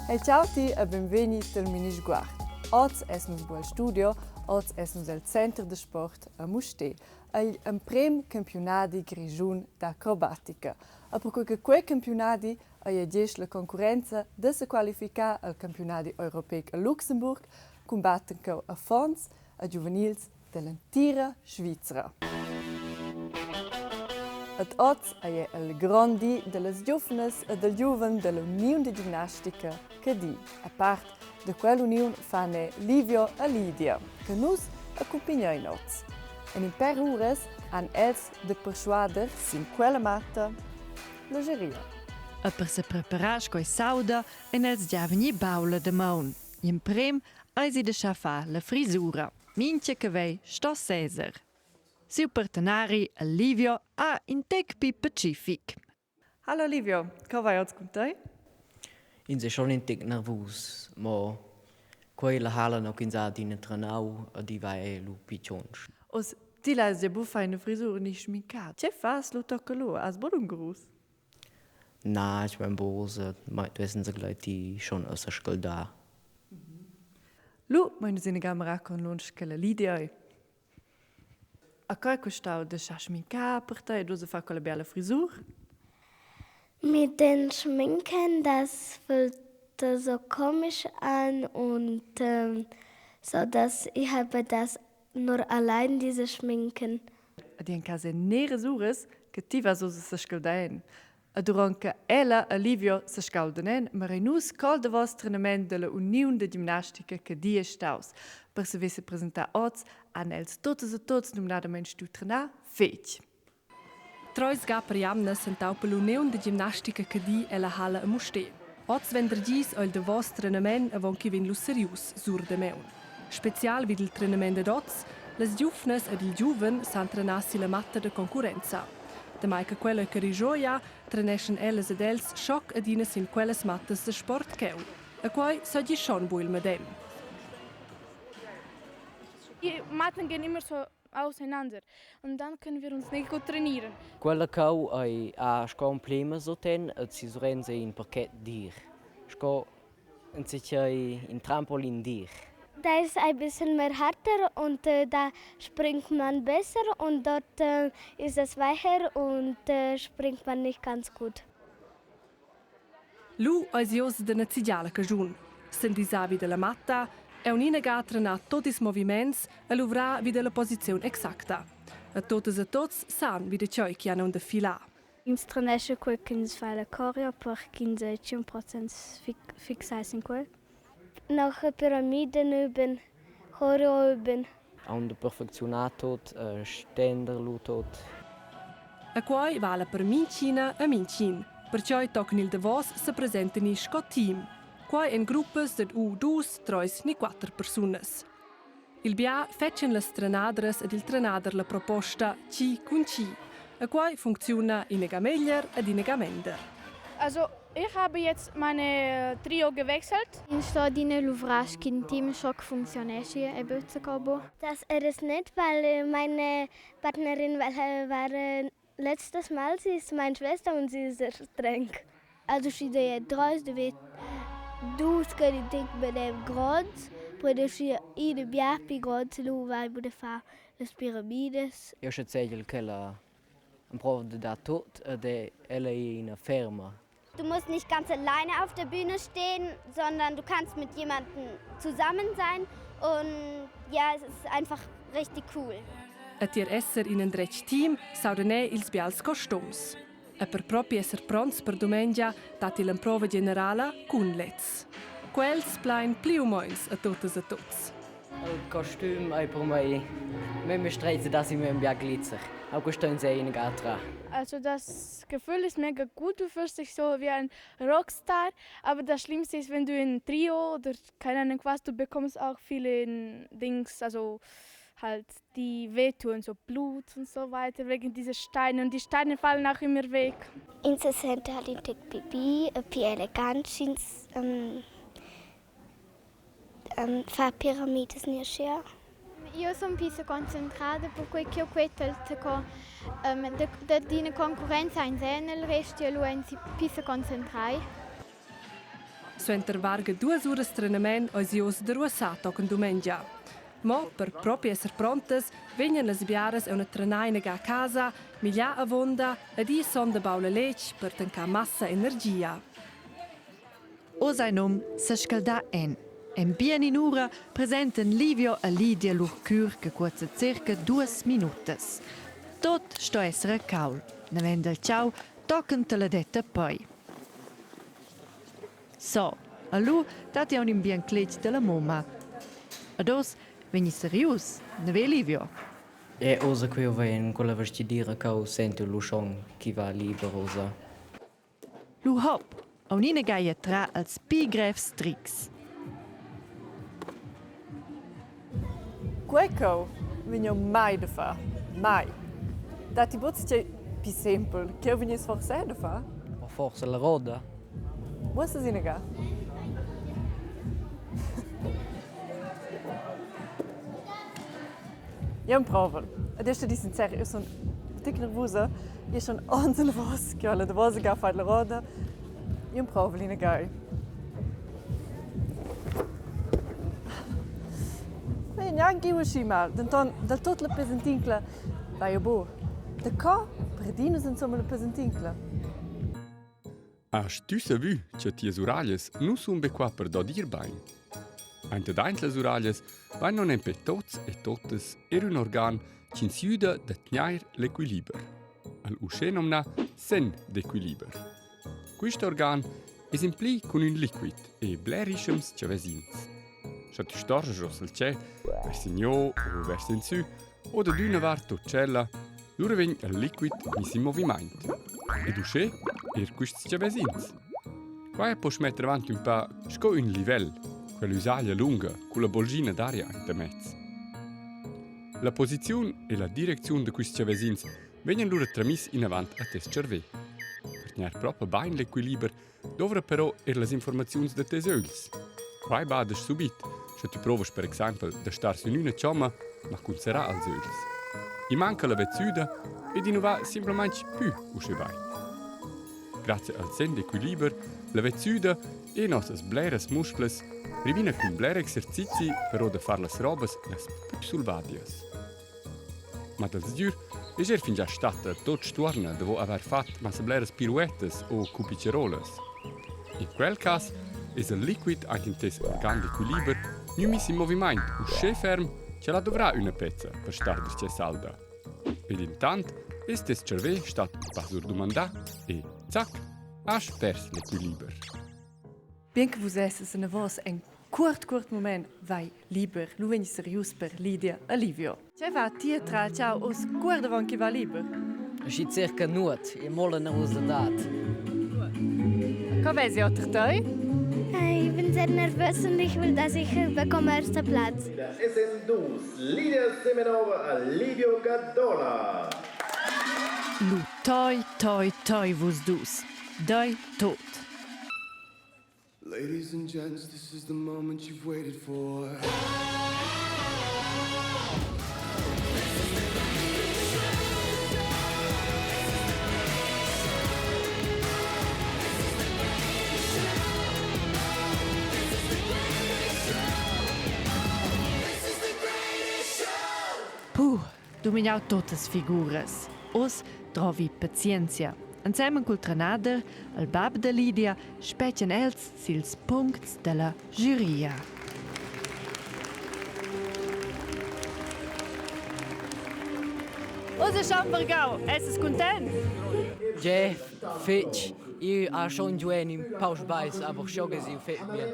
Hey ciao ti e benvegni tal Minisguard. Oz es nus bu al studio, oz es nus al center de sport a Mustér, agl emprem campiunadi grischun d'acrobatica. E perquei che quei campiunadi ei gest la concurrenza da sequalificar al campiunadi europeic a Luxemburg, cumbatten cheu affons e giuvenils dall'entira Svizra. Ed oz ei el grond di dallas giuvnas e dal giuven dall'uniun da gimnastica Cadi. A part da quell'uniun fan er Livio e Lidia, che nus accumpignein oz. En in pèr uras han els da perschuader sin quella matta la giuria. E per sepreparar sco ei sauda ein els gia vegni baul la damaun. Gl'emprem eisi da schar far la frisura. Mintga che vegl sto seser. Siu partenari Livio ha in tec pli pacific. Hallo Livio, co vai oz cun tei? Ins è schon in tec nervus, mo quei la hala no ch'ins ha adina trenau ed i va è lu pli tschonsch. Oz ti las ja buffar ina frisura ni schmincar. Tge fas lu tocca lu? Has buc lungurus? Na, ich mein Bose, duessen se gleiti schon esser scaldà. Lu mein nus ina camera con lunsch che la Lidia ei. A co ei custau da schar schmincar per tei ed ussa far quella biala frisur? Mit den Schminken, das fühlt so komisch an und so dass ich habe das nur allein diese Schminken. Ed en cas neras uras che ti vas ussa sescaldain. E durant che ella e Livio sescaldan en, marein nus col davos trenament dalla uniun da gimnastica che di è staus. Per saver sepresentar oz han els totas e tots numnadamein stuiu trenar fetg. Treis ga per jamna s'entaupa l'uniun da gimnastica Cadi ella halla a Mustér. Oz vendergis ei il davos trenament avon che vegn lu serius sur damaun. Special vid il trenament dad oz, las giuvnas ed il giuven san trenar silla matta da concurrenza. Damai che quella che rigioia, treneschan ellas ed els schoc adina sin quellas mattas da sport cheu. E quei seigi schon bu il medem. Die Matten gehen immer so auseinander und dann können wir uns nicht gut trainieren. Quella cheu ei ha sco in plema suten et si surenza in parquet dir. Sco enzatgei in trampolin dir. Da ist ein bisschen mehr härter und da springt man besser und dort ist es weicher und springt man nicht ganz gut. Lu eisi oz da nezegiar la caschun. S'endisar vi dalla matta, aunc ina ga trenar tut ils moviments e luvrar vi dalla posiziun exacta. E totas e tots san vi da tgei che han aunc da filar. Ins trenescha quei ch'ins fa la choreo per ch'ins ei 100% fixai sin quei. Nach Pyramiden üben, Choreo üben. Aunc da perfecziunar tut, stender lu tut. E quei vala per mintgina e mintgin. Perquei tochen il davos sepresentani sco team. Quei en gruppas dad u dus, treis ni quater persunas. Il bia fetschan las trenadras ed il trenader la proposta chi cun chi. E quei funcziuna inaga meglier ed inaga mender. Also ich habe jetzt meine Trio gewechselt. Ins sto adina luvrar sch'in team schoc funcziuneschi e buca co. Das er es nicht, weil meine Partnerin war letztes Mal, sie ist meine Schwester und sie ist sehr streng. Also schi dei treis de dus che di medem gronds, poi schi ina bia pli gronds lu vai bude far las piramidas. Io sche che la emprova de dar tut ed ella è ina ferma. Du musst nicht ganz alleine auf der Bühne stehen, sondern du kannst mit jemandem zusammen sein und ja, es ist einfach richtig cool. E tier esser in endretg team s'audan er ils bials costums. E per propi esser pronts per dumengia datti l'emprova generala cun lez. Quels plain pli u meins a tuttas e tuts. Il costüm ei per mei memia stretg da si memia glitzer. Auch questo in sei in altra. Also das Gefühl ist mega gut, du fühlst dich so wie ein Rockstar, aber das Schlimmste ist, wenn du in Trio oder keine Ahnung was, du bekommst auch viele Dings, also halt die wehtun, so Blut und so weiter, wegen dieser Steine. Und die Steine fallen auch immer weg. Ins senta halt in tec pipi, pi elegant sch'ins fa piramidas ni aschia. Io sun pi seconcentrada perquei ch'jeu quetel co dad ina concurrenza ein nel rest lu ein si pi seconcentrai. Suenter varga duas uras trenament eisi oz da ruassar tochen dumengia. Mo per propi esser prontas vegnan las biaras aunc a trenar inaga a casa, migliar avonda ed ir sonda baul a letg per tancar massa energia. Oz ei num sescaldar en. En bien in'ura presentan Livio e Lidia lur cur che cuozza circa duas minutas. Tot sto esser a caul. Naven dal ciau tochen la detta poi. So, a lu dat jau in bien cletg dalla mumma. Ad oz vegni serius, neve Livio? E osa quei vegn quella vestidira ch'eu sento lu schon chi va liber osa. Lu hop, aunina gaia tra als pi grevs trics. Quei cheu vegn jeu mai da far, mai. Datti buc tgei pli sempel ch'jeu vegness forsa era da far? O forsa la roda? Muossas ina ga? Jeu emprovel. Ed jeu sto dir sincer, jeu sun tic nervusa. Jeu sun onns anavos che ho la davosa ga fatg la roda. Jeu emprovel ina ga. Ei gnanc iu aschi mal, denton dal tut la pesentincla va jeu buc. Daco perdin nus insumma la pesentincla? Hast tü savü cha tias uraglias nu sun be qua per dodir bain? Aint ed aint las uraglias vain non nempe tots e tottas eir ün organ chi'ns güda da tgnair l'equiliber, al uschè nomnà sen d'equiliber. Quist organ es impli cun ün liquid e blerischems chavazins. Scha tü storgias il tschè vers in giò o vers insü o dad üna vart o tschella, lura vegn il liquid miss in movimaint. Ed uschè eir quists chavazins. Quai poss metter avant ün pa sco ün livel, quell'üsaglia lunga culla bolgina d'aria aint amez. La posiziun e la direcziun da quists chavazins vegnan lura tramiss inavant a tes tscharvè. Per tgnair propa bain l'equiliber dovra però er las informaziuns da tes ögls. Quai badast subit, sche ti provas per exaimpel da star sün üna chomma, ma cun serrar als ögls. I manca la vezzüda ed i nu va simplamaing pü uschè bain. Grazie al sen d'equiliber, la vezzüda e nossas bleras musclas rivina cun bler exercizi però da far las robas las pü sulvadias. Ma dal sgür es eir fingià statta tuot stuorna davo avair fat massa bleras piruettas o cupicherolas. In quel cas es il liquid aint in teis organ d'equiliber gnü miss in movimaint uschè ferm ch'el ha dovrà üna pezza per star darcheu salda. Ed intant es teis tscharvè stat ün pa surdumandà e zac, hast pers l'equiliber. Bien che vus esses anavos en cuort cuort mument vai liber, lu vegn serius per Lidia e Livio. Tgei va ti tra ciao oz cuort avon che va liber? Schi circa nuot, e mola nervosadad. Co vesi oter tei? Ich bin sehr nervös und ich will, dass ich bekomme erster Platz. SN2 Lidia Semenova a Livio Gadola. Lu toi toi toi vus dus. Doi tot. Ladies and gents, this is the moment you've waited for. Puh, domignau totas figuras. Oz drovi pazienzia. Ensemen cul trenader, il bab da Lidia, spetgan els sils puncts dalla giuria. Oz è Schambergau, esses cuntent? Jeff, fetg. Io ha schon giu in pau sbais, aber schon ist fetg bien.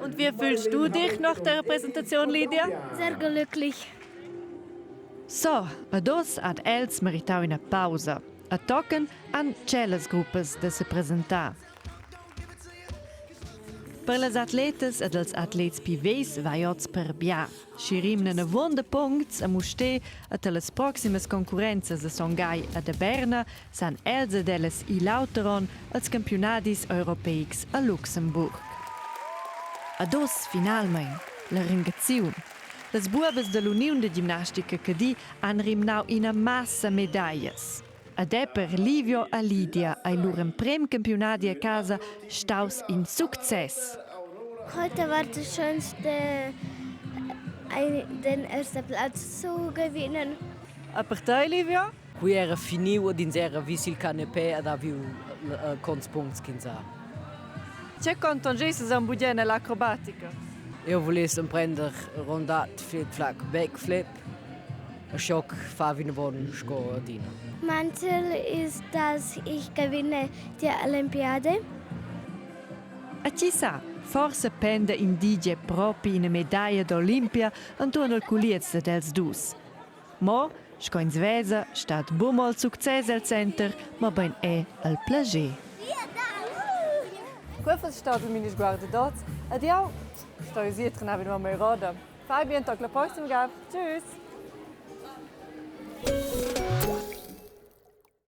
Und wie fühlst du dich nach der Präsentation, Lydia? Sehr glücklich. So, ad oz ad els meritau ina pausa. A tochen han tschellas gruppas da sepresentar. Per las atletas ed els atlets pi vegls vai oz per bia. Schi rimnan avon da puncts a Mustér e talas proximas concurrenzas a Son Gagl ed a Berna san els ed ellas ir l'auter onn als campiunadis europeics a Luxemburg. Ad oz finalmein la ringaziun. Las buobas dall'uniun da gimnastica Cadi han rimnau ina massa medaglias. Ed è per Livio e Lidia ei lur emprem campiunadi a casa staus in success. Heute war das Schönste, den ersten Platz zu gewinnen. A per te, Livio? Qui era finiu ed ins era vis il canapé ed ha viu cons puncts ch'ins ha. Tge contongesses am bugen nell'acrobatica? Eu vuless emprender rondat, flip-flap, backflip. E schoc fa vinavon sco adina. Mein Ziel ist, dass ich gewinne die Olympiade. A chi sa, forsa penda in DJ propi ina medaglia d'Olimpia enturn il culiez dad els dus. Mo, sco ins vesa, stat buc mo il success el center, mobein è el plascher. Quei fuss stau il mini sguard dad oz. Ed jau stoi ir trenar vid mia roda. Fai bien toc la proxima ga. Tschüss!